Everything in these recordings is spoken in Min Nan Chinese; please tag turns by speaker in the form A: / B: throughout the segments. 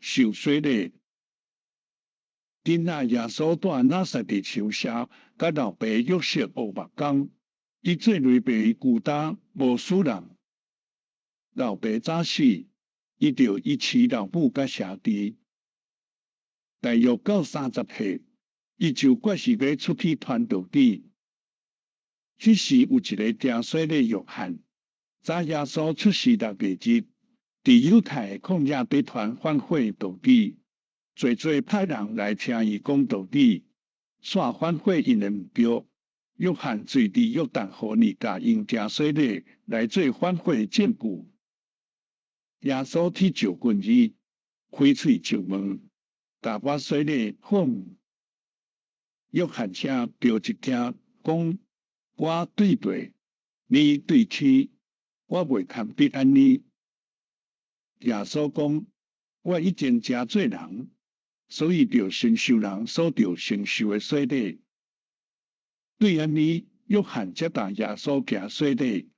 A: 受洗禮。陣仔耶穌蹛拿撒勒樹下，佮老爸約瑟學木工，伊做利未猶大無使人。老爸早死，伊就伊飼老母佮兄弟。大約到30歲，伊就決志欲出去傳道理。彼時有一个聽洗禮約翰，早耶穌出世6個月，佇猶太曠野佇傳反悔道理。濟濟派人來聽伊講道理，煞反悔𪜶的毋著。約翰遂佇約旦河裡共𪜶行洗禮，來做反悔證據。耶穌去就近伊，開喙就問：共我洗禮好毋？約翰聽著一驚，講：我對地，你對天，我袂堪得按呢。耶穌講：我已經誠做人，所以著承受人所著承受的洗禮。對按呢，約翰才共耶穌行洗禮。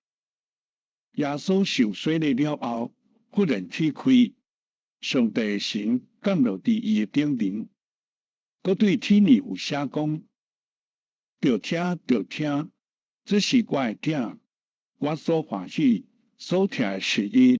A: 耶穌受洗禮了後，忽然天開，上帝的神降落佇伊的頂頭，閣對天裡有聲講：著聽，著聽，這是我的囝，我所歡喜、所疼的是伊。